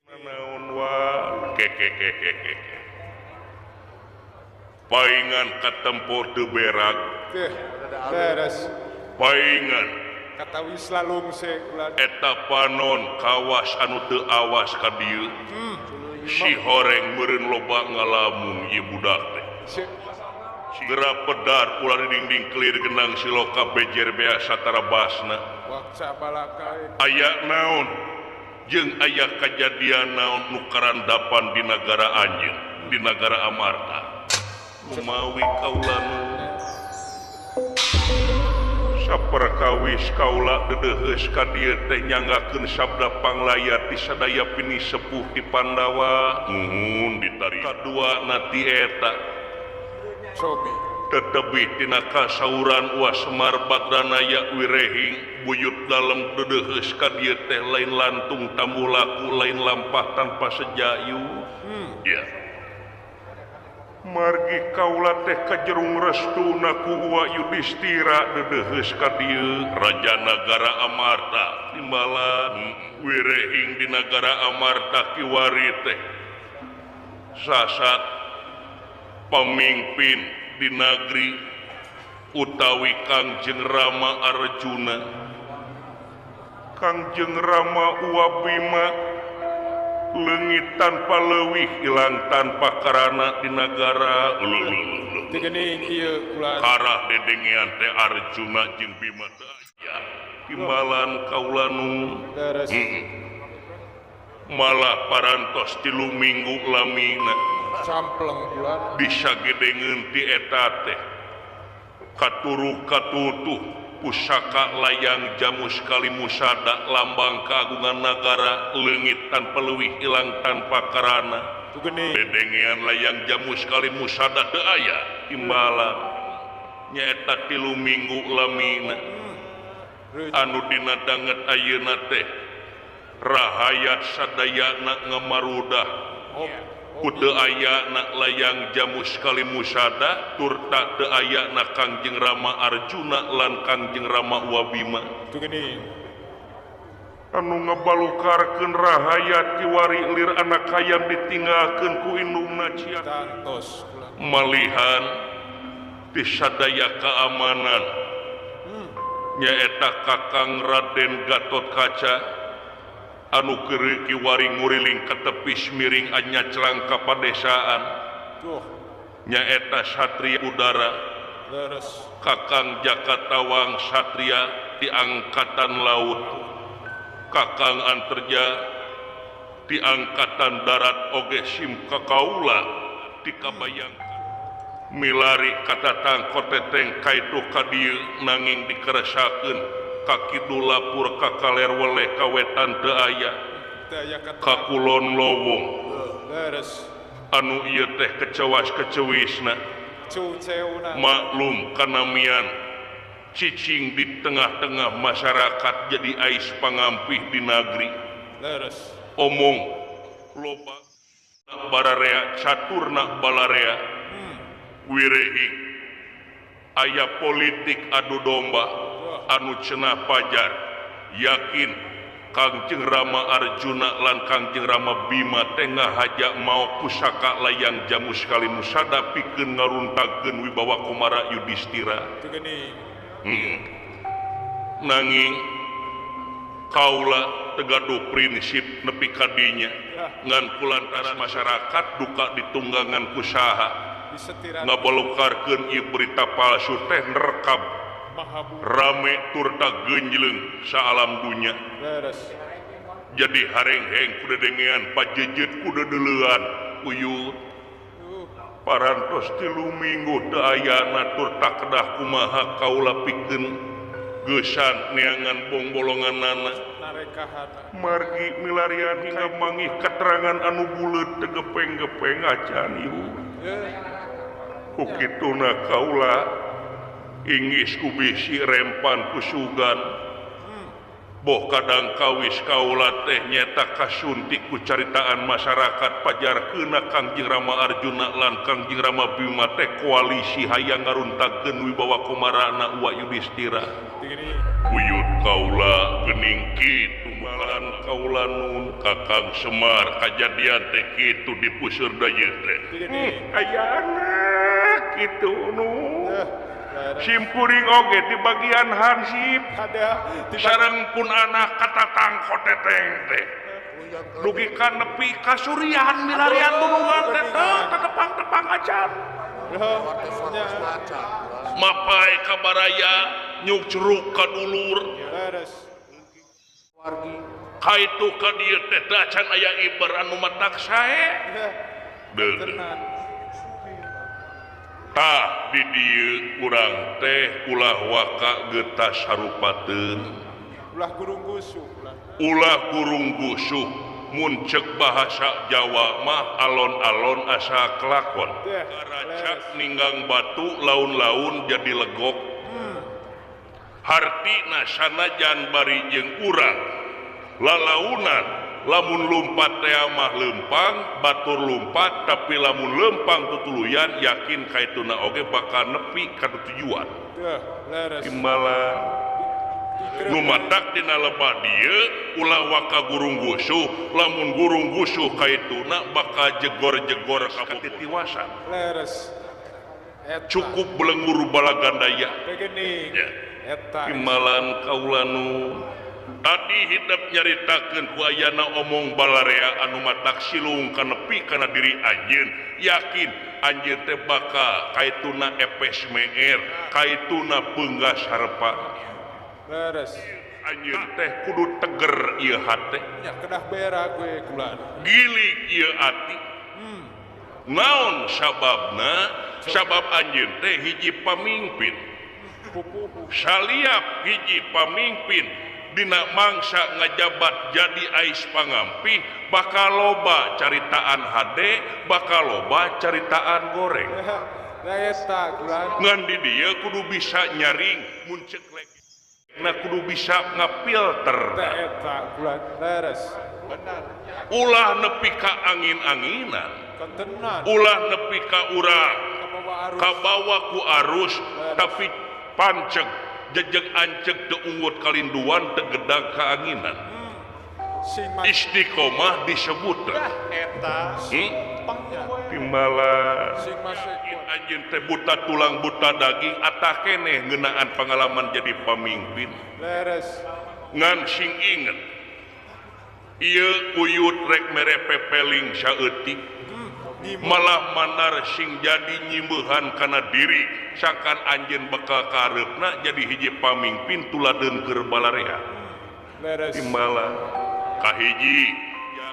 Naon wa kekekekeke. Paingan katempo teu berak. Teh, beres. Paingan katawis lalungse kula. Eta panon kawas anu teu awas ka dieu. Si horeng meureun loba ngalamun ieu budak teh. Segera pedar ulah dinding kelir genang siloka bejer bea satara basna. Aya naon jeung aya kajadian naon nu karandapan di nagara anjeun, di nagara Amarta. Kumawi kaula nu saperkawis kaula deudeuheus ka dieu teh nyanggakeun sabda panglayar ti sadaya pini sepuh di Pandawa. Nuhun ditari. Kadua na ti eta tetebih tina kasauran Wa Semar Badranaya Wirehing buyut dalem deudeuheus ka dieu teh lain lantung tambuh laku lain lampah tanpa sejayu. Ya. Margi kaula teh kajerung restuna ku Uwa Yudhistira deudeuheus ka dieu raja nagara Amarta timbalan Wirehing di nagara Amarta kiwari teh sasat pemimpin di nagri utawi Kangjeng Rama Arjuna Kangjeng Rama Uwa Bima leungit tanpa leuwih ilang tanpa karana di nagara. Karah dedengean teh Arjuna jeung Bima teh aya timbalan kaula nu malah parantos 3 minggu lamina bisa gedengeun ti eta teh katuru katutuh pusaka layang jamus kalimusada lambang keagungan nagara leungit tanpa leuwih ilang tanpa karana. Dedengean layang jamus kalimusada teu aya timbalan nyaeta 3 minggu lamina anu dina danget ayeuna teh rahayat sadayana ngamarudah ku teu ayana layang jamus kalimusada turta teu ayana Kangjeng Rama Arjuna lan Kangjeng Rama Uwa Bima. Anu ngabalukarkeun rahayat kiwari lir anak hayam ditinggalkeun ku indungna cia. Malihan ti sadaya keamanan nyaeta Kakang Raden Gatotkaca anu keur kiwari nguriling ka tepis miring anyaclang ka padesaan nyaeta Satria Udara Kakang Jakatawang Satria di Angkatan Laut Kakang Anterja di Angkatan Darat oge sim kakaula di kabayang milari katatang koteteng kaitu ka dieu nanging dikeresakeun ka kidul lapur ka kaler weleh ka wetan teu aya ka kulon lowong anu ieu teh kecewas kecewisna maklum kanamian cicing di tengah-tengah masyarakat jadi ais pangampih di nagri omong loba bararea caturna balarea Wirehing aya politik adu domba anu cenah pajar yakin Kangjeng Rama Arjuna lan Kangjeng Rama Bima teh ngahaja mau pusaka layang jamus kalimusada pikeun ngaruntakeun wibawa Kumara Yudhistira. Nanging kaula teu gaduh prinsip nepi ka dinya ngan kulantaran masyarakat duka ditunggangan ku saha ngabalukarkeun ieu berita palsu teh nerekam rame turta genjleng saalam dunya. Jadi harengheng ku dedengean pajejet ku dedeleuan uyut parantos 3 minggu teu ayana turta kedah kumaha kaula pikeun geusan neangan bongbolonganana margi milarian hingga mangih keterangan anu buleut teu gepeng-gepeng acan ieu. Ku kituna kaula ingis ku bisi rempan ku sugan Boh kadang kawis kaula teh nyeta kasuntik ku caritaan masyarakat pajarkeuna Kangjeng Rama Arjuna lan Kangjeng Rama Bima teh koalisi hayang ngaruntakeun wibawa kumarana Uwa Yudhistira. Buyut kaula geuning kitu malan kaula nun Kakang Semar kajadian teh kitu di puseur dayeuh teh. Aya anak kitu nu. Simkuring oge di bagian hansip sareng pun anak katatang koteteng teh dugi ka nepi ka surian milarian nulungan teh tepang-tepang acan mapai ka baraya nyuk curug ka dulur kaitu ka dieu teh acan aya iber anu matak sae tah di dieu urang teh ulah waka getas harupateun ulah gurung gusuh ulah gurung gusuh mun ceuk bahasa Jawa mah alon-alon asa kelakon karacak ninggang batu laun-laun jadi legok hartina sanajan bari jeung urang lalaunan lamun lumpat tea mah lempang batur lumpat tapi lamun lempang tutuluyan yakin kaituna oge bakal nepi ka tujuan timbalan nu matak dina lebah dieu ulah waka gurung gusuh lamun gurung gusuh kaituna bakal jegor-jegor ka titiwasan cukup belengur balagandaya timbalan kaula nu tadi hidup nyaritakeun ku ayana omong balarea anu matak silung kanepi kana diri anjeun yakin anjeun teh bakal kaituna epes meer kaituna peunggas harepa leres anjeun teh kudu teger ieu hate nya kedah berak we kula gilig ieu ati naon sababna sabab anjeun teh hiji pamingpin saliap hiji pamingpin dina mangsa ngajabat jadi ais pangampih bakal loba caritaan hade bakal loba caritaan goreng ngan di dieu kudu bisa nyaring mun ceuk na kudu bisa ngapilter ulah nepi ka angin-anginan ulah nepi ka urang kabawa ku arus tapi panceg jejeg anceg teu ungut kalinduan teu gedag kaanginan istiqomah disebut eta timbalan anjeun teh buta tulang buta daging atah keneh ngeunaan pengalaman jadi pamimpin leres ngan sing inget ieu uyut rek mere pepeling saeutik malah manar sing jadi nyimeuhan kana diri sangkan anjeun bakal kareupna jadi hiji pamingpin tuladeun keur balarea timbalan kahiji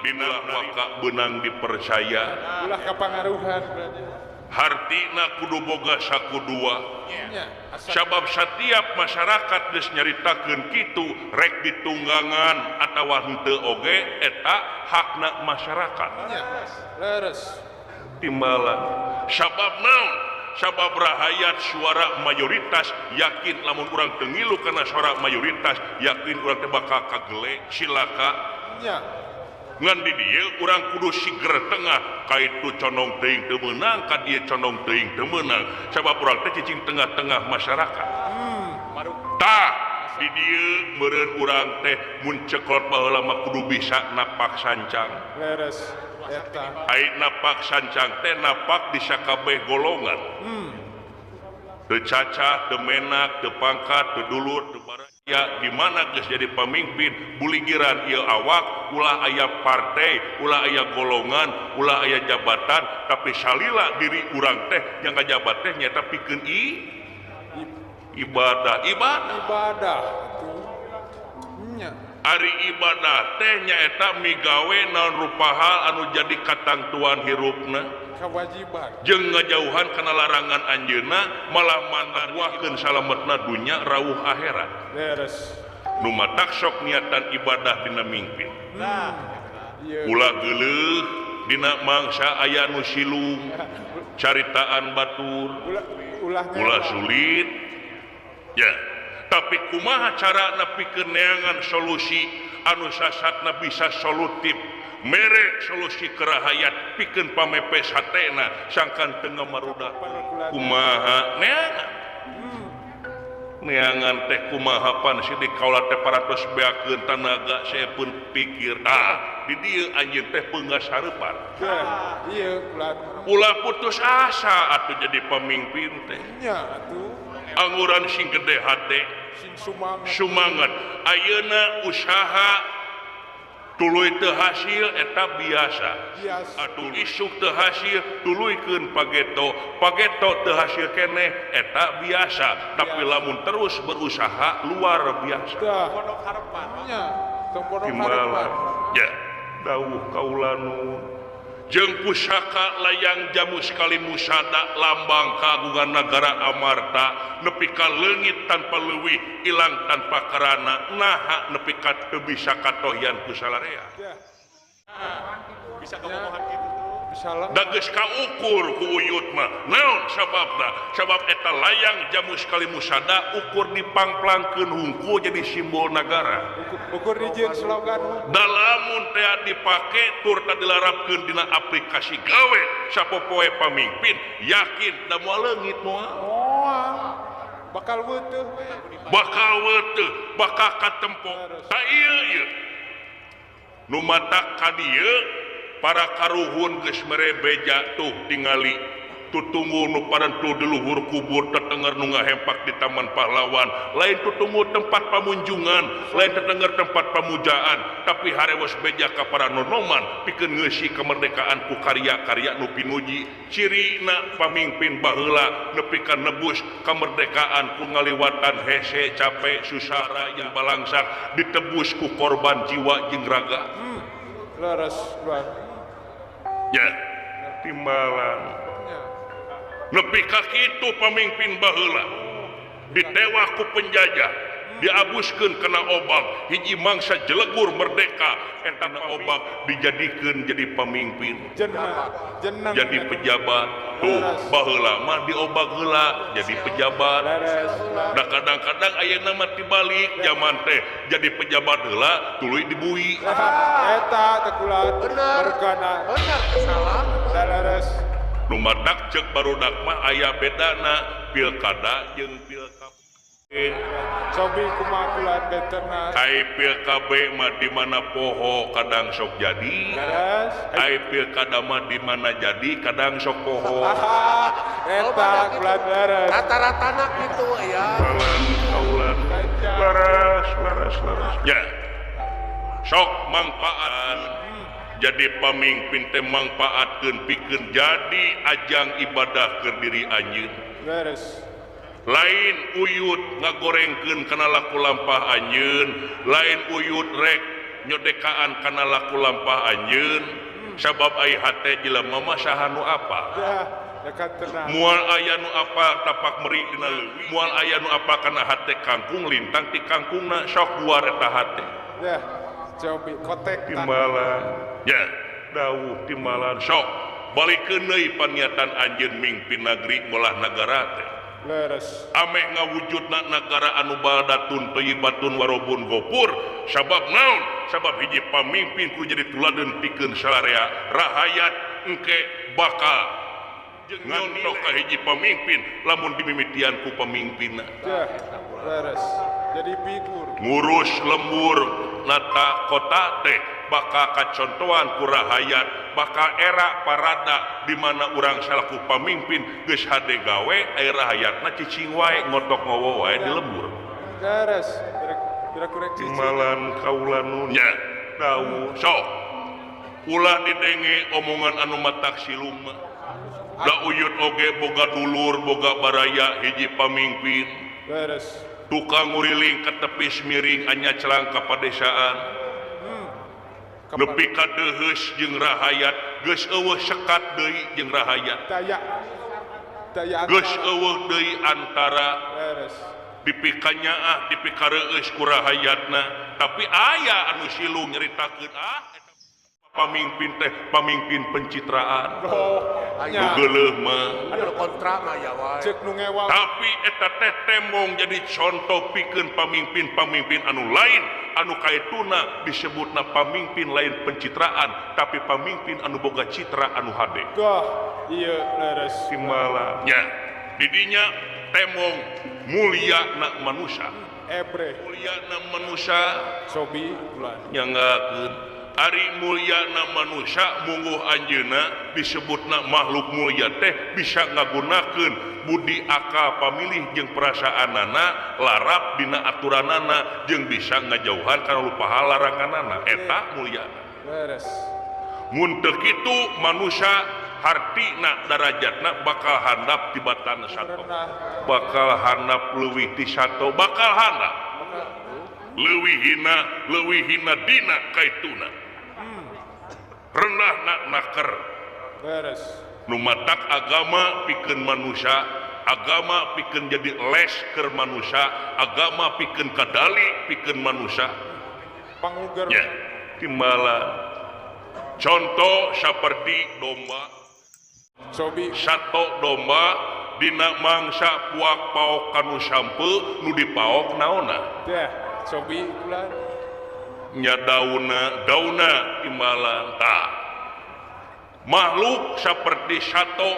dina waka beunang dipercaya ulah kapangaruhan hartina kudu boga saku dua sabab setiap masyarakat geus nyaritakeun kitu rek ditunggangan atawa henteu oge eta hakna masyarakat leres timbalan sabab naon sabab rahayat suara mayoritas yakin lamun urang teu ngilu kana suara mayoritas yakin urang teh bakal kagele silaka nya ngan di dieu urang kudu siger tengah kaitu condong teuing teu meunang ka dieu condong teuing teu meunang sabab urang teh cicing tengah-tengah masyarakat tah di dieu meureun urang teh mun ceklot baheula mah kudu bisa napak sancang leres eta ai napak sancang teh napak di sakabeh golongan teu cacah teu menak teu pangkat teu dulur teu baraya di mana geus jadi pamimpin buligiran ieu awak ulah aya partai ulah aya golongan ulah aya jabatan tapi salila diri urang teh yang ngajabat teh nyata pikeun ibadah ibadah ibadah nya ari ibadah teh nyaeta migawe naon rupa hal anu jadi katangtuan hirupna kewajiban jeung ngajauhan kana larangan anjeunna malah manarwahkeun salametna dunya rawuh akhirat leres nu matak sok niatan ibadah dina mingpin nah ulah geuleuh dina mangsa aya nu silung caritaan batur ulah sulit ya Tapi kumaha cara pikeun neangan solusi anu sasatna bisa solutif, mere solusi ke rahayat pikeun pamepes hatena sangkan teu ngamarudak. Kumaha neangan? Neangan teh kumaha pan sidik kaula teh paratos beakeun tanaga saya pun pikir ah di dieu anjeun teh peunggas hareupan. Ieu ulah putus asa atuh jadi pamimpin teh. Nya atuh angguran sing gede hate sing sumangat. Sumangat ayeuna usaha tuluy teu hasil eta biasa. Atuh isuk teu hasil tuluykeun pageto, pageto teu hasil keneh eta biasa. Tapi lamun terus berusaha luar biasa. Pondok harapan nya, tong pondok harapan. Ya, dawuh kaula nu jeung pusaka layang jamu sekali musada lambang kagungan negara Amarta nepi ka leungit tanpa leuwih ilang tanpa karana naha nepi ka teu bisa katohyan ku salarea. Bisa kabogohan kitu tuh. Da geus kaukur ku uyut mah naon sababna? Sabab eta layang jamu sekali musada ukur dipangplangkeun hungkul jadi simbol nagara. Ukur dijieun slogan. Da lamun teh dipake tur teh dilarapkeun dina aplikasi gawe sapopoe pamimpin yakin da moal leungit moal. Moal. Bakal weutuh we. Bakal weutuh, bakal katempo. Ta ieu ieu. Nu matak ka dieu para karuhun geus mere beja tuh tingali tutunggu nu parentu di luhur kubur tetenger nu ngahempak di Taman Pahlawan, lain tutunggu tempat pamunjungan, lain tetenger tempat pamujaan, tapi harewos beja ka para nonoman pikeun ngeusi kemerdekaan ku karya-karya nu pinuji. Cirina pamimpin baheula nepi ka nebus kemerdekaan ku ngaliwatan hese capek susah raya balangsak ditebus ku korban jiwa jeung raga. Leres luar. Ya, timbalan. Nepi ka kitu pamimpin baheula ditewak ku penjajah, diabuskeun kana obag, hiji mangsa jelegur merdeka eta na obag dijadikeun jadi pamimpin. Jadi pejabat. Tuh baheula mah diobag heula jadi pejabat. Da kadang-kadang ayeuna mah tibalik zaman teh jadi pejabat heula tuluy dibui. Eta teh kula berkana. Bener salah. Leres. Nu matak ceuk barudak mah aya bedana pilkada jeung pilkab. Cobi kumaha kula beterna. Ai pilkab mah di mana poho kadang sok jadi. Ai pilkada mah di mana jadi kadang sok poho. Eta kula leres. Rata-ratana kitu ya. Kaulan leres leres leres. Ya. Sok mangpaat jadi pamimpin teh mangpaatkeun pikeun jadi ajang ibadah keur diri anjeun. Leres. Lain uyut ngagorengkeun kana laku lampah anjeun, lain uyut rek nyodekaan kana laku lampah anjeun, sabab ai hate jelema mah saha nu apa. Moal aya nu apa tapak meri dina leuwih, moal aya nu apa kana hate kangkung lintang ti kangkungna sok luar eta hate. Ya, cobi kotek timbalan. Ya, dawuh timbalan sok balikeun deui paniatan anjeun mingpin nagri molah nagara teh. Leres. Ameh ngawujudna nagara anu baldatun thayyibatun warobun gopur. Sabab naon? Sabab hiji pamimpin kudu jadi tuladeun pikeun salarea rahayat engke bakal nyontoh ka hiji pamimpin lamun dimimitian ku pamimpinna. Leres. Jadi figur. Ngurus lembur nata kota teh bakal kacontohan ku rahayat, bakal era parada di mana urang salaku pamimpin geus hade gawe aya rahayatna cicing wae ngotok ngowo wae di lembur. Leres. Kira-kira cicing. Timbalan kaula nu nya dawuh sok ulah didenge omongan anu matak siluma. Da uyut oge boga dulur boga baraya hiji pamimpin. Leres. Tukang nguriling ke tepis miring anya celang ka padesaan. Nepi ka deuheus jeung rahayat geus eueuh sekat deui jeung rahayat. Geus eueuh deui antara dipikanyaah dipikareueus ku rahayatna, tapi aya anu silung nyaritakeun ah eta Pamimpin teh pamimpin pencitraan. Nu geuleuh mah kontra mah ya wae. Cek nu ngewa. Tapi eta teh temong jadi contoh pikeun pamimpin-pamimpin anu lain anu kaituna disebutna pamimpin lain pencitraan tapi pamimpin anu boga citra anu hade. Gah, ieu leres. Timala. Nya, didinya temong mulia na manusia. Ebre. Mulia na manusia cobi ulah. Nyanggakeun ari mulyana manusia mungguh anjeunna disebutna makhluk mulia teh bisa ngagunakeun budi akal pamilih jeung perasaanana larap dina aturanana jeung bisa ngajauhan kana lupaha laranganana eta mulyana. Leres. Mun teu kitu manusia hartina darajatna bakal handap tibatan sato, bakal handap leuwih ti sato, bakal handap leuwih hina dina kaituna. Rendah nak naker. Beres. Nu matak agama pikeun manusia, agama pikeun jadi les keur manusia, agama pikeun kadali pikeun manusia. Panguger. Ya, timbala. Contoh seperti domba. Cobi. Sato domba dina mangsa puak paok kanu sampeu nu dipaok naonna? Teh, cobi ulah. Nya dauna dauna timbalan tah makhluk seperti sato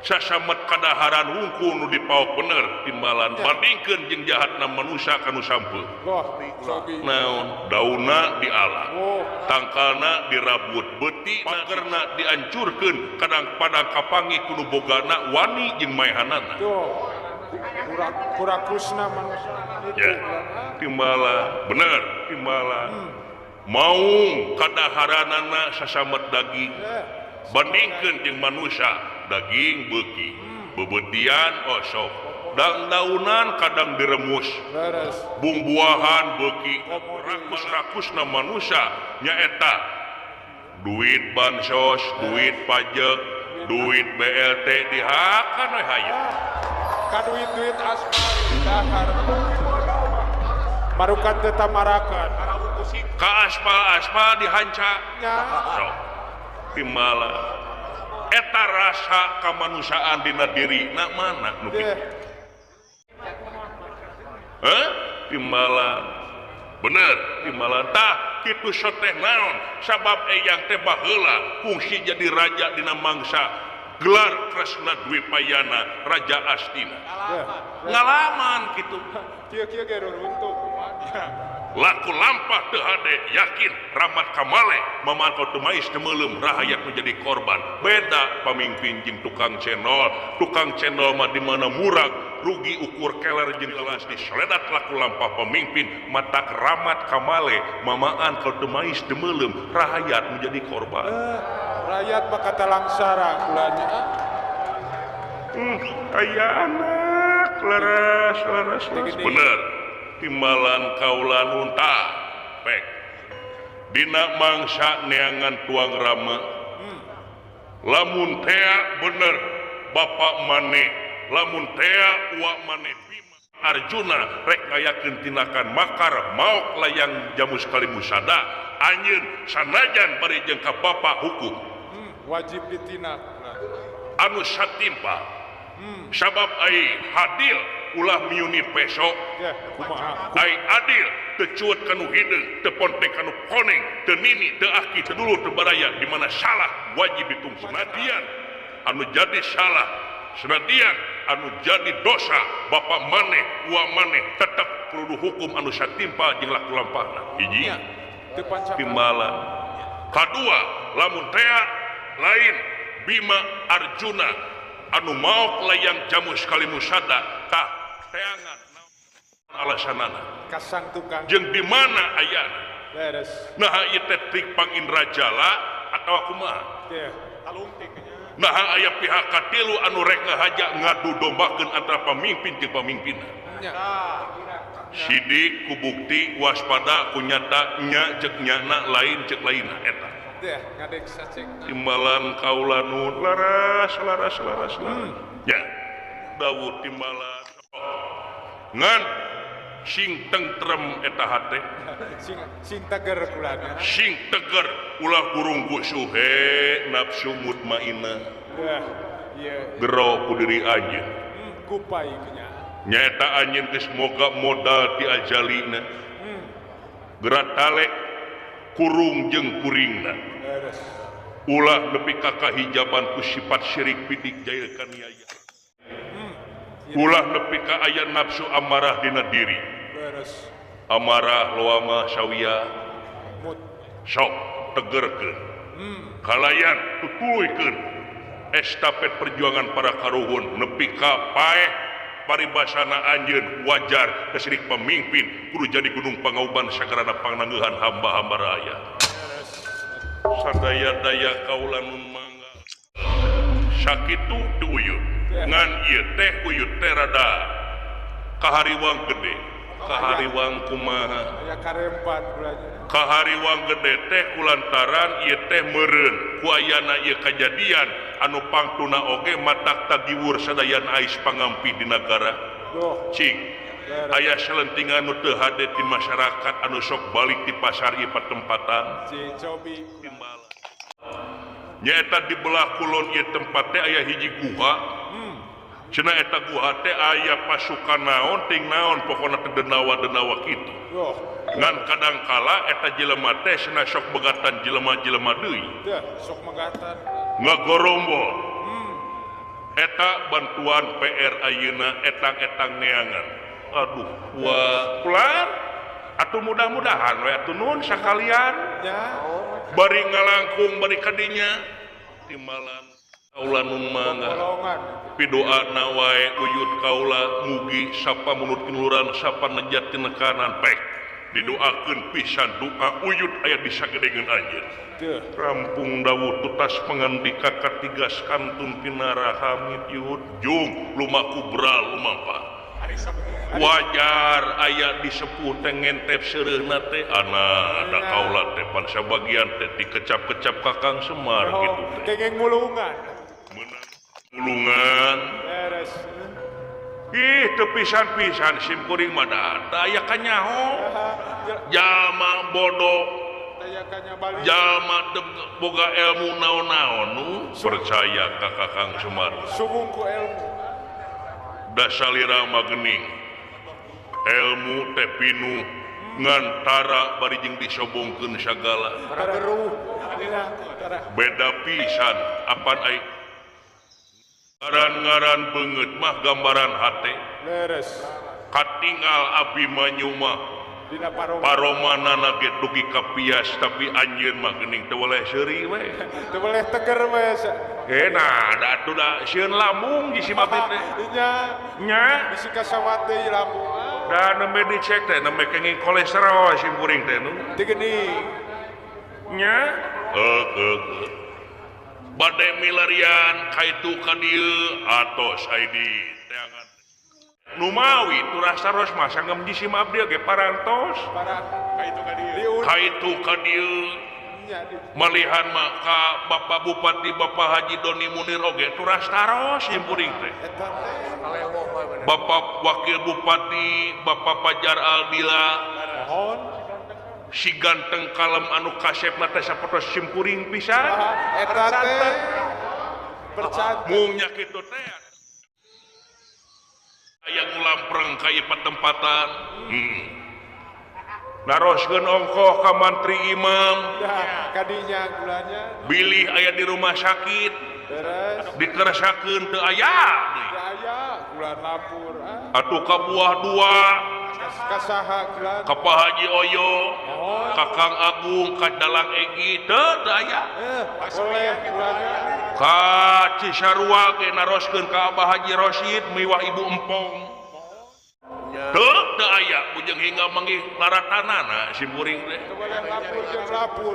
sasamet kadaharan wungkul nu dipaok bener timbalan bandingkeun jeung jahatna manusia kanu sampeu naon dauna diala tangkalna dirabut beuti pagerna diancurkeun kadang pada kapangi kudu bogana wani jeung maehanana kurakusna manusia ya timbala bener timbala maung kadaharanana sasamet daging bandingkeun jeung manusia daging beuki beubeutian osok dang-daunan kadang diremus bungbuahan beuki rakus-rakusna manusia nyaeta duit bansos duit pajak duit BLT dihakan we hayang ka duit-duit aspal dahar marukan teu tamarakan ka aspal-aspal dihanca sok timbala eta rasa kamanusiaan dina diri na mana nu kitu heuh timbala bener timbala tah kitu soteh naon sabab eyang teh baheula fungsi jadi raja dina mangsa gelar Kresna Dwipayana Raja Astina ngalaman kitu kieu-kieu ge ruruntuh laku lampah teu hade yakin ramat kamale mamangkau teu mais teu meuleum rahayat menjadi korban beda pamimpin jeung tukang cendol mah di mana murag rugi ukur keler jeung gelas diseledat laku lampah pemimpin matak ramat kamale mamaan kau teu mais teu meuleum rahayat menjadi korban rakyat mah kata langsara kulanya aya anak leres leres bener timbalan kaula nunta pek dina mangsa neangan tuang rama lamun tea bener bapak maneh lamun tea uak maneh Bima Arjuna rek ngayakeun tindakan makar maok layang jamus kalimusada anjeun sanajan bari jeung ka bapak hukum wajib ditindak anu satimpa sabab ai hadil ulah miuni peso ai adil teu cuet kanu hideung teu pontek kanu koneng teu nini teu aki teu dulur teu baraya di mana salah wajib ditunggu senadian anu jadi salah senadian anu jadi dosa bapak maneh ua maneh tetep kudu hukum anu satimpa jeung laku lampahna hiji timbalan kadua lamun tea lain Bima Arjuna anu maok layang jamus kalimusada tah teangan alasanana kasang tukang jeung di mana ayana beres nah ieu teh trik pangindrajala atawa kumaha teh talungtik nah aya pihak katilu anu rek ngahaja ngadu dombakeun antara pamimpin jeung pamimpinna sidik ku bukti waspada ku nyata nya jeung nyana lain jeung lainna eta teh ngadek sacekna timbalan kaula nu laras laras laras ya dawuh timbalan ngan Sing tentrem eta hate. Sing teger kulana. Sing teger ulah burung suhe nafsu mutmainah. Gero ku diri anjeun. Kupai nya. Nyaeta anjeun geus moga modal ti ajalina. Geura talek kurung jeung kuringna. Ulah nepi ka kahijaban ku sifat syirik pidik jail kaniaya. Ulah nepi ka aya nafsu amarah dina diri. Amarah loama sawia sok tegerkeun. Kalayan tutuluykeun estafet perjuangan para karuhun nepi ka paeh paribasana anjeun wajar kesirik pemimpin kudu jadi gunung pangauban sagarana pangnangeuhan hamba-hamba rakyat. Sadaya-daya kaula nun mangga sakitu teu uyut ngan ieu teh uyut teh rada kahariwang gede. Kahariwang kumaha aya karempan kulanya. Kahariwang gede teh kulantaran ieu teh meureun ku ayana ieu kajadian anu pangtuna oge matak tagiwur sadayana ais pangampi di nagara. Cing aya selentingan nu teu hade ti masyarakat anu sok balik di pasar ieu patempatan. Nyaeta di belah kulon ieu tempat teh aya hiji guha. Cenah eta guha teh aya pasukan naon ting naon pokona teh denawa-denawa kitu. Ngan kadangkala eta jelema teh cenah sok begatan jelema-jelema deui. Sok megatan. Ngagorombol. Eta bantuan PR ayeuna etang-etang neangan. Aduh, wah, pulang atuh mudah-mudahan we atuh nun sakalian. Bari ngalangkung bari kadinya timbalan kaula nun mangga. Pidoana wae uyut kaula mugi sapa munut kinuran sapa nejat tinekanan pek. Didoakeun pisan doa uyut aya disagedengeun anjeun. Rampung dawuh tutas pangandika katigas kantun pinara hamid yud jung lumaku bral lumampa. Wajar aya disepuh teh ngentep seureuhna teh ana da kaula teh pan sabagian teh dikecap-kecap ka Kang Semar kitu teh. Kengeng mulungan. Meunang mulungan. Beres. Ih teu pisan-pisan sim kuring mah da aya kanyaho. Jalma bodoh. Jalma teu boga ilmu naon-naon nu percaya ka Kakang Semar. Sumung ku ilmu. Dasalira mah geuning. Ilmu teh pinuh ngantara bari jeung disobongkeun sagala. Beda pisan apan ai ngaran-ngaran beungeut mah gambaran hate. Leres. Katingal Abimanyu mah dina paromanana ge dugi ka pias tapi anjeun mah geuning teu weleh seuri we. Teu weleh teger we. Nah, da atuh da sieun lambung di si mabit teh. Nya. Nya. Bisi kasawat deui lambung. Da nembe dicek teh nembe kenging kolesterol sim kuring teh nu. Teu geuning. Nya. Heeh. Bade milarian kaitu ka dieu atos ai di teangan. Numawi turas taros mah sanggem di sim abdi ge parantos. Kaitu ka dieu. Kaitu ka dieu. Malihan mah ka Bapak Bupati Bapak Haji Doni Munir oge turas taros sim kuring teh. Bapak Wakil Bupati Bapak Pajar Aldila. Si ganteng kalem anu kasepna teh sapertos sim kuring pisan. Eta teh percaya. Mung nya kitu teh. Aya ngulampreng ka ieu patempatan. Naroskeun ongkoh ka mantri imam. Kadinya gulanya. Bilih aya di rumah sakit. Beres. Dikeresakeun teu aya deui. Teu aya, gulan lapur. Atuh ka buah dua. Kasaha gulan? Ka Pak Haji Oyo, ka Kang Agung, ka Dalang Egi teu aya. Boleh gulanya. Ka Cisarua ge naroskeun ka Abah Haji Rosid miwah Ibu Empong. Teu teu aya bujeng hingga manggih laratanana sim kuring teh.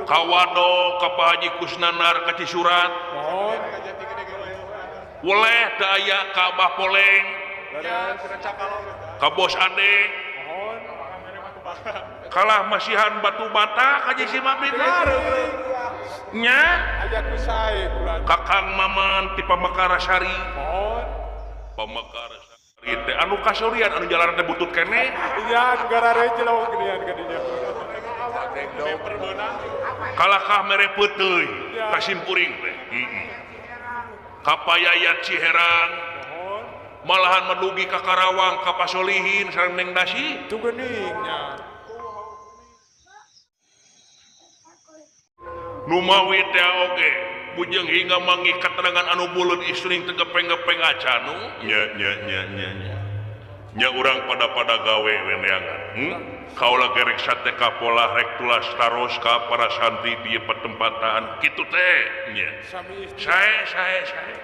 Ka Wado, ka Pak Haji Kusnanar ka Cisurat. Weleh teu aya ka Abah Poleng. Ka Bos Ade. Kalah masihan batu bata ka si Mabdi teh. Nya aya ku sae Kakang Maman ti Pamakarasari. Pamakarasari. Teh anu kasorian anu jalan teh butut keneh. Iya, anu gararejlong geuningan ka dinya. Kalakah mere peuteuy ka simkuring teh. Heeh. Kapayayat Ciherang malahan medugi ka Karawang ka Pasolihin sareng Neng Dasi. Tuh geuning nya. Numawi teh oge bujeng hingga manggih katerangan anu buleud istring teu gepeng-gepeng acanu nya nya nya nya nya nya urang pada-pada gawe we neangan. Kaula gerek sate kapolah rek tulas taros ka para santri di petempatan kitu teh nya. Sae sae sae.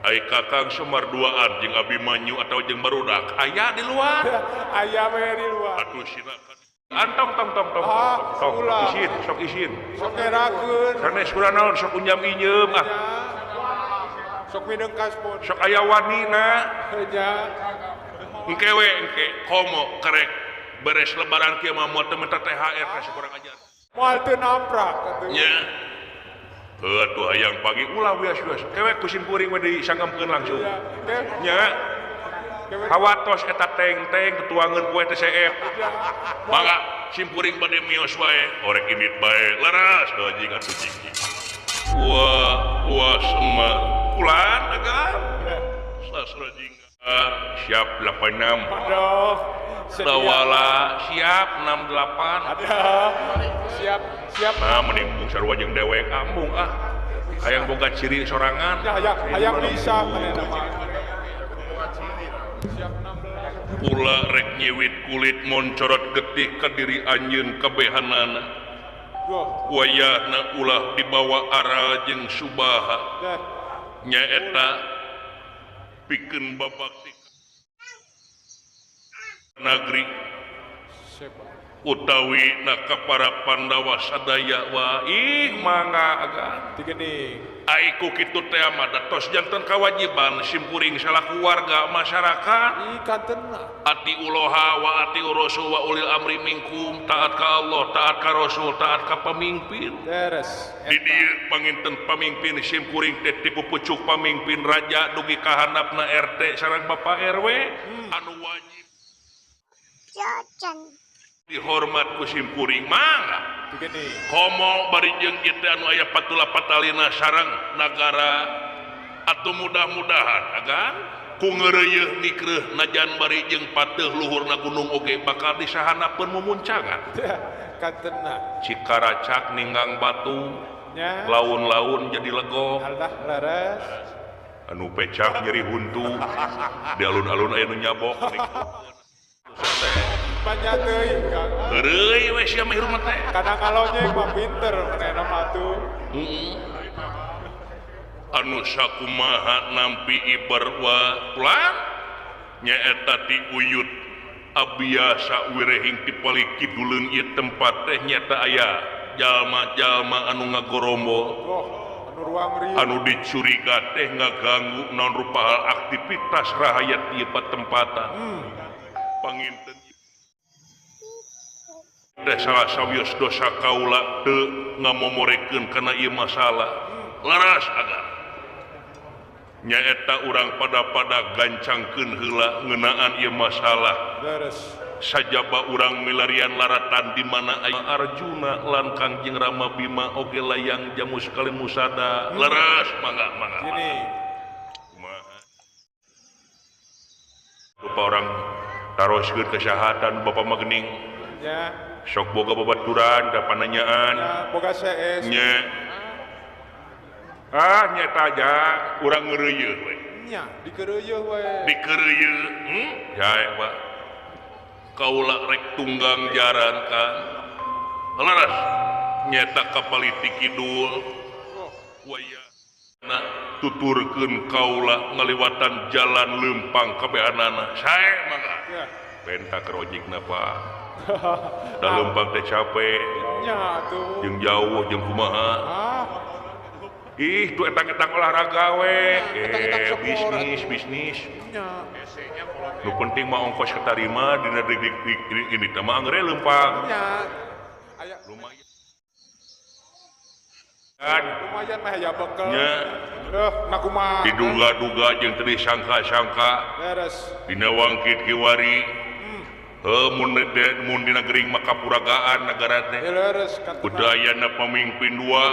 Ai Kakang Semar duaan jeung Abimanyu atawa jeung barudak aya di luar. Aya we di luar. Atuh silakan. Antong tong tong tong tong isin sok isin. Sok ngerakeun. Sanes kula naon sok unjam inyeum ah. Sok mineng kaspon. Sok aya wanina. Nya. Engke we engke komo kerek beres lebaran kieu mah moal teu minta THR ka sakurang ajar. Moal teu namprak atuh. Nya. Heuh atuh hayang pagi ulah wias-wias. Kewe ku simkuring we disanggemkeun langsung. Nya. Hawatos eta teng-teng tuangeun kue teh seep. Mangga simkuring bade mios wae, orek indit bae. Leres anjing atuh cing. Wah, wah Semar. Kulan agan. Sastra jingga. Siap 86. Aduh. Dawala siap 68. Aduh. Siap, siap. Nah, mending mung sarua jeung dewek ambung ah. Hayang boga ciri sorangan. Ya, hayang, hayang bisa manehna mah. Siap 16. Kula rek nyiwit kulit moncorot getih ka diri anjeun kabehanana. Wayahna ulah dibawa aral jeung subaha. Nyaeta pikeun babakti nagri utawi na ka para Pandawa sadaya wa ih mangga agan Tigening. Ai ku kitu teh mah da tos janten kawajiban simkuring salaku warga masyarakat. Ih kantenna. Ati uloha wa ati rasul wa ulil amri minkum, taat ka Allah, taat ka Rasul, taat ka pamimpin. Beres. Di dieu panginten pamimpin simkuring teh tipu pucuk pamimpin raja dugi ka handapna RT sareng Bapak RW anu wajib dihormat ku simkuring mangga. Komo bari jeung ieu teh anu aya patula patalina sareng nagara atuh mudah-mudahan agan ku ngeureuyeung nikreuh najan bari jeung pateuh luhurna gunung oge bakal disahanapeun mumuncangan. Kantenna. Cikaracak ninggang batu laun-laun jadi legok. Alah leres. Anu pecak nyeri huntu di alun-alun aya nu nyabok. Banyak teuing Kang. Heureuy we sia mah hirup teh. Kadang kalonyeng mah pinter manehna mah atuh. Heeh. Anu sakumaha nampi ibar wa ulah nyaeta ti uyut abiasa wirehing ti palih kiduleun ieu tempat teh nyaeta aya jalma-jalma anu ngagorombol. Anu ruang riuh. Anu dicuriga teh ngaganggu naon rupa hal aktivitas rahayat ieu patempatan. Panginten teh salah sawios dosa kaula teu ngamomorekeun kana ieu masalah. Leres agan. Nyaeta urang pada-pada gancangkeun heula ngeunaan ieu masalah. Leres. Sajaba urang milarian laratan di mana aya Arjuna lan Kangjeng Rama Bima oge layang jamus kalimusada. Leres mangga mangga. Gini. Kumaha? Rupa orang taroskeun kesehatan Bapak mah geuning. Nya. Sok boga babaturan da pananyaan. Nya, boga CS. Nya. Ah nyata aja urang ngeureuyeuh we. Nya, dikeureuyeun we. Dikeureuyeun, Jae, Pak. Kaula rek tunggang jaran kan. Leres nyata ka paliti kidul. Wayahna tuturkeun kaula ngaliwatan jalan leumpang kabehanana. Sae mangga. Penta kerojikna, Pak. Da leumpang teh capek. Nya atuh. Jeung jauh jeung kumaha. Ih, tuh etang-etang olahraga we. Bisnis, bisnis. Nu penting mah ongkos ketarima dina ini teh mah anggeure leumpang. Nya. Lumayan. Lumayan mah ya bekel. Nya. Kumaha. Diduga-duga jeung teu disangka-sangka. Leres. Dina wangkit kiwari. Heuh mun mun dina gering maka puragaan nagara teh. Leres. Budayana pamimpin dua.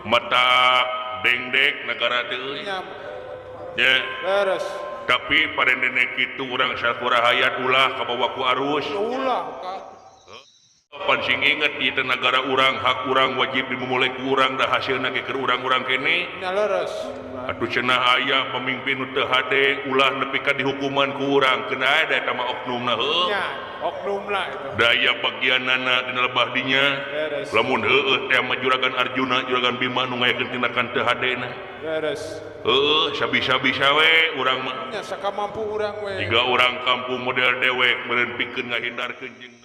Mata dengdek negara teh euy. Nya. Leres. Tapi parendene kitu urang sakurahayat ulah kabawa ku arus. Ulah ka. Pan sing inget ieu teh nagara urang, hak urang wajib dimumule ku urang da hasilna ge keur urang-urang kene. Nya leres. Atuh cenah aya pamimpin nu teu hade ulah nepi ka dihukuman ku urang keun aya da eta mah oknumna heuh. Nya, oknumna eta. Daya bagianana dina lebah dinya. Leres. Lamun heueuh teh mah Juragan Arjuna, Juragan Bima nu ngayakeun tindakan teu hadena. Leres. Heueuh, sabi-sabi sawe urang mah. Nya sakamampu urang we. Jiga urang kampung model dewek meureun pikeun ngahindarkeun jeung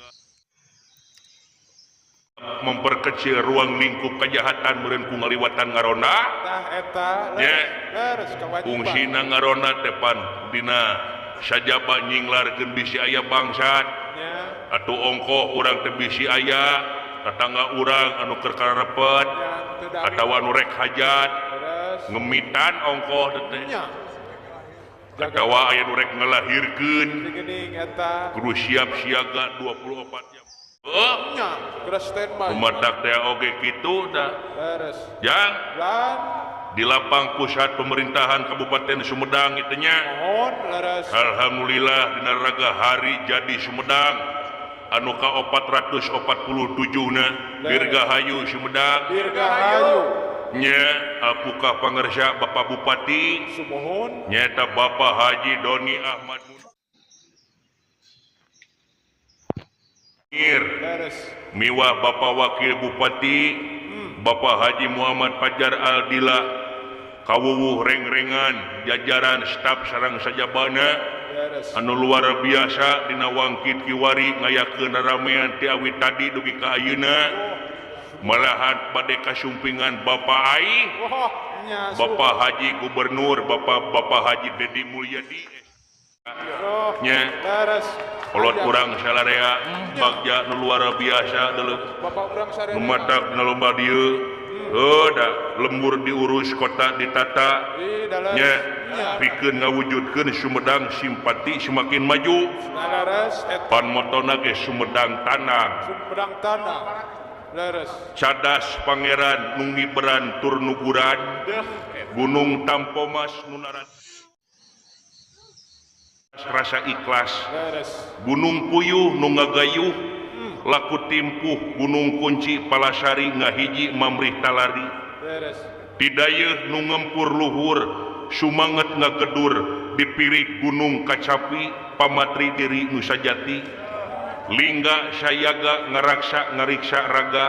memperkecil ruang lingkup kejahatan meureun ku ngaliwatan ngaronda. Tah eta leres kewajiban. Fungsina ngaronda teh pan dina sajaba nyinglarkeun bisi aya bangsat. Nya. Atuh ongkoh urang teh bisi aya tetangga urang anu keur kararepet atawa anu rek hajat ngemitan ongkoh teh. Nya. Atawa aya nu rek ngalahirkeun. Geuning eta. Kudu siap siaga 24 jam. Oh, nya, geus standby. Kumatak teh oge kitu da. Leres. Jang. Lan di lapang pusat pemerintahan Kabupaten Sumedang itu nya. Mohon leres. Alhamdulillah dina raga hari jadi Sumedang anu ka 447 na Dirgahayu Sumedang. Dirgahayu. Nya apuka pangersa Bapak Bupati. Sumuhun. Nyaeta Bapak Haji Doni Ahmad Munir. Miwah Bapak Wakil Bupati Bapak Haji Muhammad Fajar Aldila kawuwuh rengrengan jajaran staf sareng sajabana anu luar biasa dina wangkit kiwari ngayakeun raramean ti awit tadi dugi ka ayeuna malahan bade kasumpingan Bapak Ai Bapak Haji Gubernur Bapak Haji Dedi Mulyadi nya kolot urang salarea bagja nu luar biasa deuleu nu matak dina lomba dieu heuh da lembur diurus kota ditata nya pikeun ngawujudkeun Sumedang simpati semakin maju pan motona ge Sumedang Tanang Sumedang Tanang leres cadas pangeran nu ngiberan tur nuguran Gunung Tampomas nu rasa ikhlas Gunung Puyuh nu ngagayuh laku timpuh Gunung Kunci Palasari ngahiji mamrih talari Tidayeuh nu ngempur luhur sumanget ngagedur dipirik Gunung Kacapi pamatri diri nu sajati Lingga sayaga ngaraksa ngariksa raga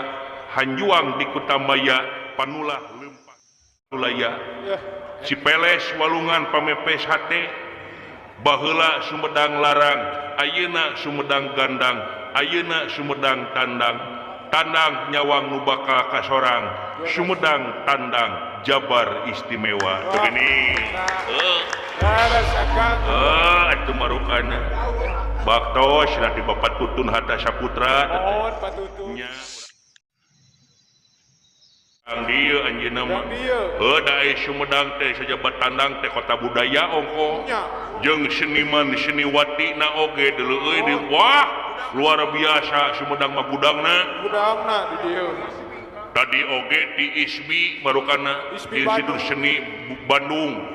hanjuang di Kutamaya panulah leumpah laya Cipeles walungan pamepes hate baheula Sumedang larang ayeuna Sumedang gandang ayeuna Sumedang tandang tandang nyawang nu bakal kasorang Sumedang tandang Jabar istimewa begini atuh marukana baktos nanti Bapak Tutun Hatta Saputra mohon Pak Tutun nya Ang dieu anjeunna mah heuh da Sumedang teh sajabat tandang teh kota budaya ongkoh jeung seniman seniwati na oge deuleu euy di wah luar biasa Sumedang mah gudangna gudangna di dieu tadi oge di ISBI marukana Institut Seni Bandung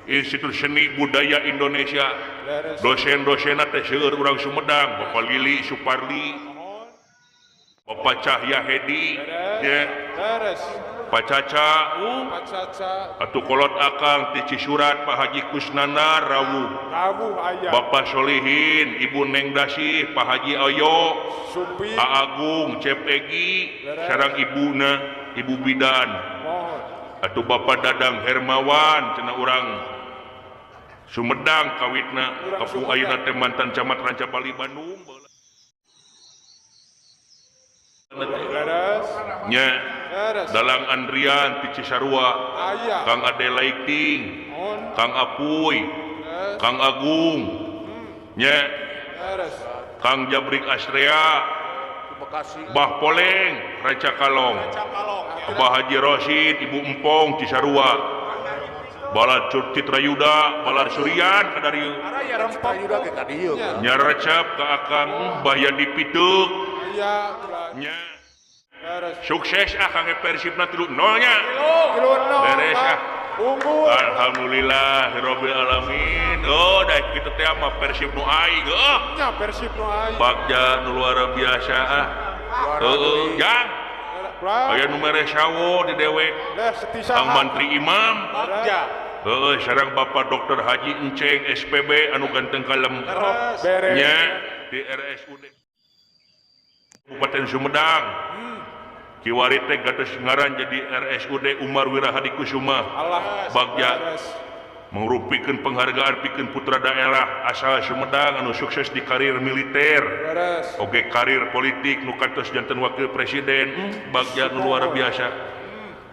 Institut Seni Budaya Indonesia dosen-dosenna teh seueur urang Sumedang Bapak Lili Suparli Bapak Cahya Hedi nya Pak Caca atuh kolot akang ti Cisurat Pak Haji Kusnana rawuh Bapak Solihin Ibu Neng Dasih Pak Haji Oyo Pak Agung Cep Egi sareng ibuna Ibu Bidan atuh Bapak Dadang Hermawan cenah urang Sumedang kawitna kapu ayeuna teh mantan camat Rancabali Bandung nya Dalang Andrian ti Cisarua Kang Ade Laikting Kang Apuy Kang Agung nya Kang Jabrik Asrea Bah Poleng Raca Kalong Abah Haji Rosid Ibu Empong Cisarua Balad Citra Yuda Balad Surian kadarieu nya recep ka Akang Bah Yadi Pituk nya sukses ah kangge Persibna 3-0 nya beres ah alhamdulillah rabbil alamin. Oh da kitu teh mah Persib nu aing heuh nya Persib nu aing bagja nu luar biasa ah heuh jang aya nu mere sawo di dewek Kang Mantri Imam bagja heuh sareng Bapak Dr. Haji Enceng SPB anu ganteng kalem nya di RSUD Kabupaten Sumedang. Kiwari teh gatos ngaran jadi RSUD Umar Wirahadikusuma. Bagja mangrupikeun penghargaan pikeun putra daerah asal Sumedang anu sukses di karir militer. Oge karir politik nu kantos janten wakil presiden. Bagja nu luar biasa.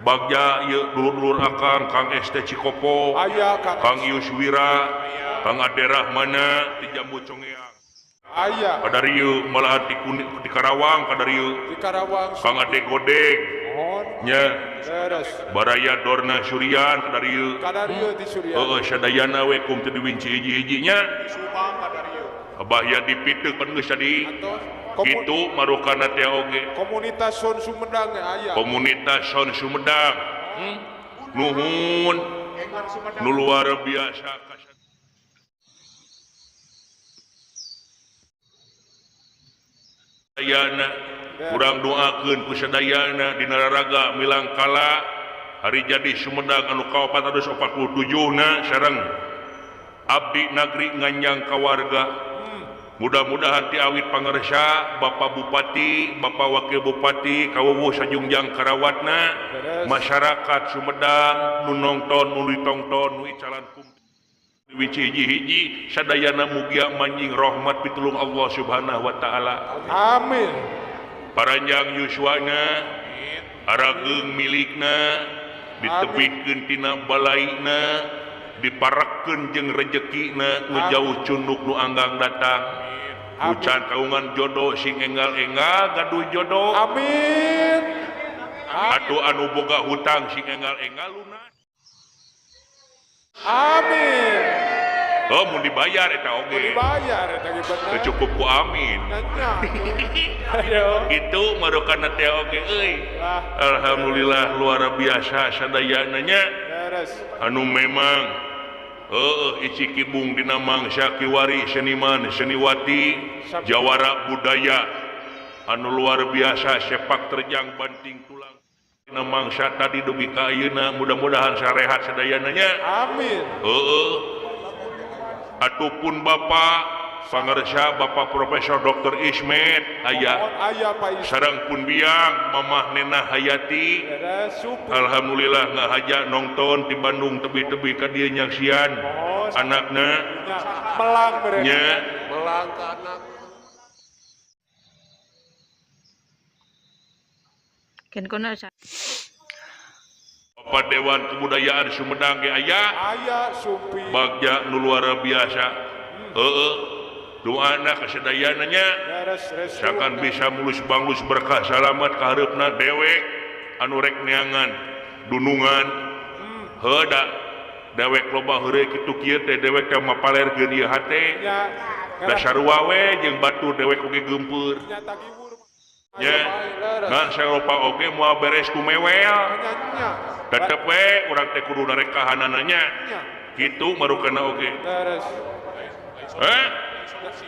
Bagja ieu dulur-dulur akang Kang ST Cikopo, Kang Ius Wira, Kang Ade Rahmana di Jambu Congeang. Aya. Kadarieu malahan di Karawang kadarieu. Di Karawang. Kang Ade Godeg. Nya. Baraya Dorna Surian kadarieu. Kadarieu di Surian. Heeh sadayana we kum teu diwinci hiji-hiji nya. Di Subang kadarieu. Abah ya dipiteuk kan geus tadi. Kitu marukana teh oge. Komunitas Son Sumedang aya. Komunitas Son Sumedang. Nuhun. Nu luar biasa. Sadayana kurang doakeun ku sadayana dina raraga milangkala hari jadi Sumedang anu ka-447 na sareng abdi nagri nganjang ka warga. Mudah-mudahan ti awit pangersa Bapak Bupati, Bapak Wakil Bupati kawuwuh sajungjang karawatna masyarakat Sumedang nu nongton nu ditongton nu icalan kum wiji hiji-hiji sadayana mugia manjing rahmat pitulung Allah Subhanahu wa taala. Amin. Paranjang yuswana arageung milikna ditebihkeun tina balaina diparekkeun jeung rejekina nu jauh cunduk nu anggang datang. Ucan kaungan jodoh sing enggal-enggal gaduh jodoh. Amin. Atuh anu boga hutang sing enggal-enggal lunas. Amin. Oh, mun dibayar eta oge. Mun dibayar eta ge bener. Teu cukup ku amin. Gitu marukana teh oge euy. Alhamdulillah luar biasa sadayana nya. Anu memang heueuh Ici Kibung dina mangsa kiwari seniman seniwati jawara budaya anu luar biasa sepak terjang banting tulang dina mangsa tadi dugi ka ayeuna mudah-mudahan sarehat sadayana nya. Amin. Heueuh ataupun Bapak pangersa Bapak Profesor Dr. Ismet aya sareng pun biang Mamah Nena Hayati. Alhamdulillah ngahaja nonton di Bandung tebi-tebi ka dieu nyaksian anakna melang nya melang ka anak. Ken kono Bapak Dewan Kebudayaan Sumedang ge aya aya Supi bagja nu luar biasa. Heueuh doana kasadayana nya sakan bisa mulus banglus berkah salamat ka hareupna dewek anu rek neangan dunungan heuh da dewek loba heureuy kitu kieu teh dewek teh mapalerkeun ieu hate da sarua we jeung batur dewek oge geumpeur nya ngan saropa oge moal beres ku mewel tetep we urang teh kudu narek kahanana nya kitu marukana oge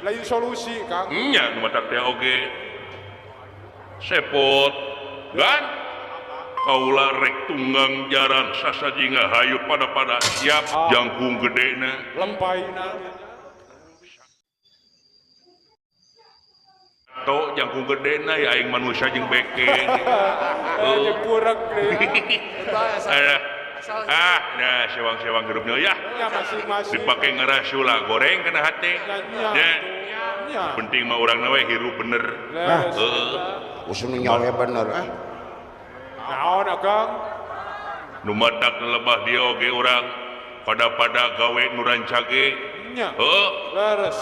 lain solusi Kang nya nu matak teh oge sepot gan kaula rek tunggang jaran sasajinga hayu pada-pada siap jangkung gedena lempaina to jangkung gedena ya aing manusia jeung beke jeung kurang ah nah sewang-sewang hirupnya ya dipakai ngerasula goreng kena hati ya penting mah urang we hirup bener heeh usum nyawe bener ah naon akang nu matak lebah dia oge urang pada-pada gawe nu rancage nya heuh leres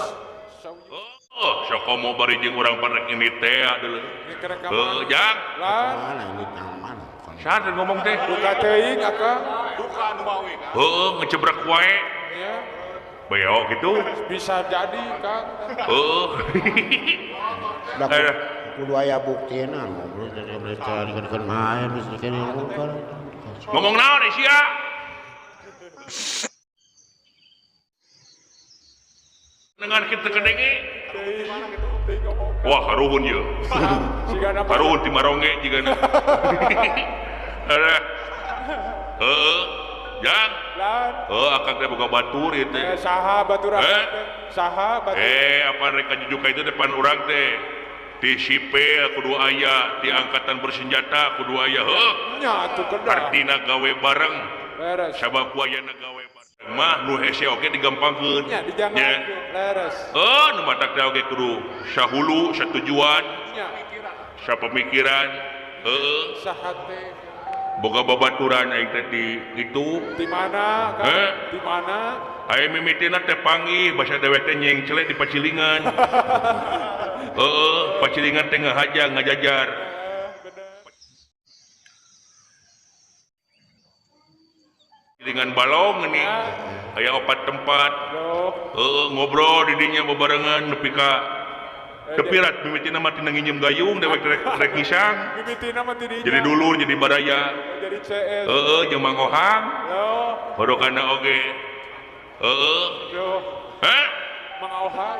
Oh, sok komo bari jeung urang parek ini teh deuleu. Heuh, jang. Mana ini mana? Saha ngomong teh? Duka teuing akang. Duka anu mawi. Heuh, ngecebrek wae. Iya. Beo gitu. Bisa jadi, Kang. Heuh. Kudu aya buktina ngobrol teh main ngomong naon sia? Dengan kita kedenge. Wah, karuhun ieu. Karuhun ti maronge jigana. Heeh. Jang. Heuh, akang teh boga batur ieu teh. Saha batur akang teh? Saha batur? Apa rek kajujuk ka itu depan urang teh. Di sipil kudu aya, di angkatan bersenjata kudu aya. Heuh. Nya atuh kedah. Artina gawe bareng. Sabab ku ayana gawe bareng mah nu hese oge digampangkeun. Nya dijangkeun. Leres. Heuh, nu matak teh oge kudu sahulu, satujuan. Nya. Sapamikiran. Heuh. Sahate. Boga babaturan aing teh di itu. Di mana, Kang? Di mana? Aya mimitina teh panggih basa dewek teh nyengcle di pacilingan. Heeh, pacilingan teh ngahaja ngajajar. Pacilingan balong ini aya opat tempat. Heeh, ngobrol di dinya bebarengan nepi ka tepirat mimitina mah tina nginjem gayung dewek rek ngisang. Mimitina mah ti dinya. Jadi dulur jadi baraya. Jadi CS. Heeh, jeung Mang Ohang. Hodokana oge. Heeh. Hah? Mang Ohang.